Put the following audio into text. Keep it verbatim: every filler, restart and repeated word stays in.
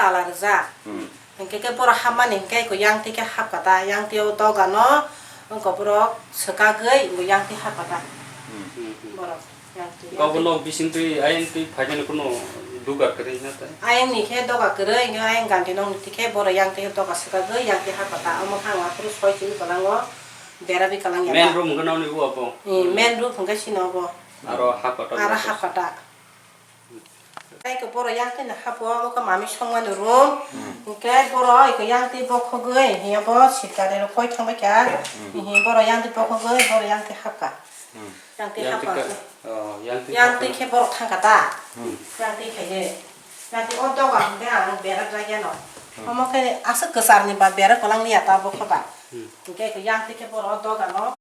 Tala rijak. Hmm. Hinkhe khe borok hapmani hinkhe eko yangtwi khe hapkha ta, yangtwi o dogano wngkha borok swkagwi bo yangtwi hapkha ta. Hmm. Borok. Yang twi, yang twi. Kabo nok bising twi ayang twi phainani kuno dugar kwrwi na ta? Ayang ni khe doga kwrwi, wngkhe ayang ganti nok ni twi khe borok yang twi doga swkagwi yang twi hapkha ta. Omo khe ang aphuru soi simi kwlango, bera bi kwlang ya ta. Main room hwnkhe nokni o abo? Eh, main room hwnkhe sino obo. Aro hapkha ta? Aro hapkha ta. Tei khe borok yang twi no hapo, omo khe mami songmani room. Hmm. Hwnkhe borok eko yang twi bokhogwi, hiya bo sitkari rok koi thangbai kha. Hmm. Hihi borok yang twi bokhogwi, borok yang twi hapkha. Hmm. Yang twi hapkha. Yang twi ka-, oh, yang twi hapkha. Yang twi khe borok thangkha ta. Hmm. Yang twi khaide. Yang twi o doga hwnkhe ang berak jak yano. Hmm. Omo khe aswk kwchar ni ba berak kwlang liya ta bokha ba. Hmm. Hwnkhe yang twi khe borok o doga no.